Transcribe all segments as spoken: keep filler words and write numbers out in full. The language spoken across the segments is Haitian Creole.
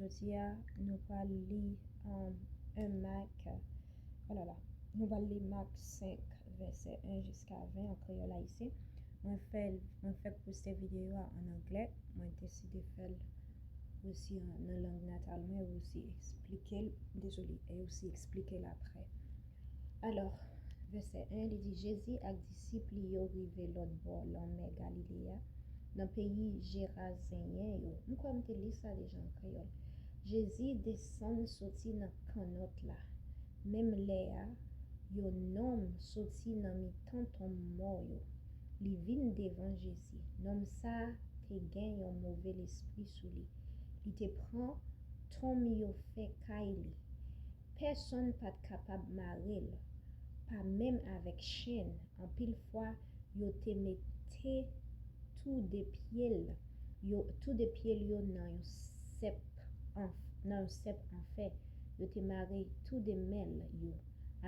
Jodi a, nou pral li um, un Mak, oh là là, nou pral li Mak senk, vèsè en jiska ven an kreyòl ayisyen. Mwen fè l, mwen fèk poste videyo a an anglè, mwen deside fè l osi an- nan lang natal mwen, e osi eksplike l, dezole, e osi eksplike l apre. Alò, vèsè en, li di, Jezi ak disip li yo rive lòt bò lanmè Galile a, nan peyi Jerazenyen yo. M kwè m te li sa deja an kreyòl. Jezi desann soti nan kannòt la. Menm lè a, yon nonm soti nan mitan tonm mò yo. Li vin devan Jezi. Nonm sa a te gen yon move lespri sou li. Li te pran tonm yo fè kay li. Pèsonn pa t kapab mare l, pa menm avèk chenn. Anpil fwa, yo te mete tou de pye l, yo, tou de pye l yo nan yon sèp an, nan yon sèp an fè. Yo te mare tou de men l yo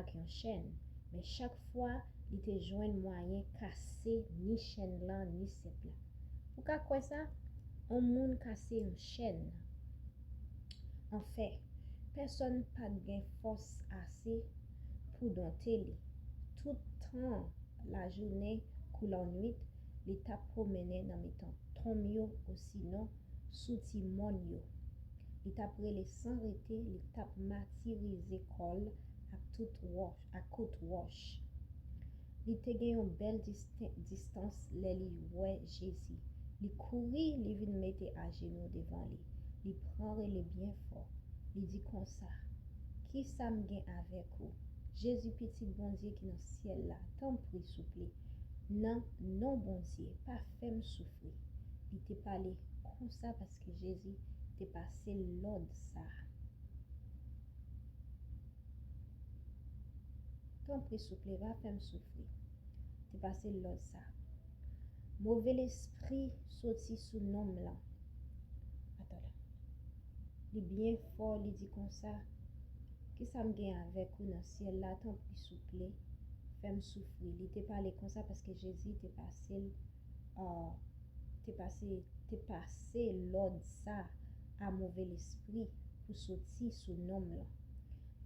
ak yon chenn. Men chak fwa, li te jwenn mwayen kase ni chenn lan, ni sèp la. Ou ka kwè sa? Yon moun kase yon chenn an fè. Pèsonn pa t gen fòs ase pou donte li. Tout tan lajounen kou lannwit, li t ap pwomennen nan mitan tonm yo, osinon sou ti mòn yo. Li t ap rele san rete, li t ap matirize kò l ak tout wòch, ak kout wòch. Li te gen yon bèl disten- distans lè li wè Jezi. Li kouri, li vin mete ajenou devan li. Li pran rele byen fò. Li di konsa, Ki sa m gen avèk ou? Jezi, Pitit Bondye ki nan syèl la, tanpri, souple, nan non Bondye, pa fè m soufri. Li te pale konsa paske Jezi te pase l lòd sa a. Tanpri, souple, pa fè m soufri. Te pase l lòd sa. Move lespri soti sou nonm lan. Atann la. Li byen fò, li di konsa, Ki sa m gen avèk ou nan syèl la? Tanpri, souple, fè m soufri. Li te pale konsa paske Jezi te pase l, uh, te pase, te pase lòd sa a move lespri pou soti sou nonm lan.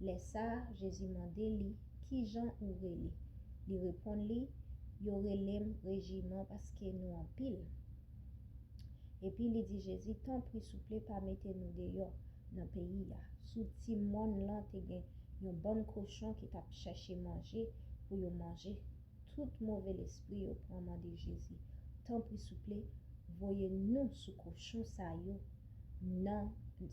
Lè sa a, Jezi mande li, Kijan ou rele? Li reponn li, Yo rele m Rejiman paske nou anpil. Epi li di Jezi, Tanpri, souple, pa mete nou deyò nan peyi a. Sou ti mòn lan te gen yon bann kochon ki t ap chèche manje pou yo manje. Tout move lespri yo pran mande Jezi, Tanpri, souple, voye nou sou kochon sa yo nan sou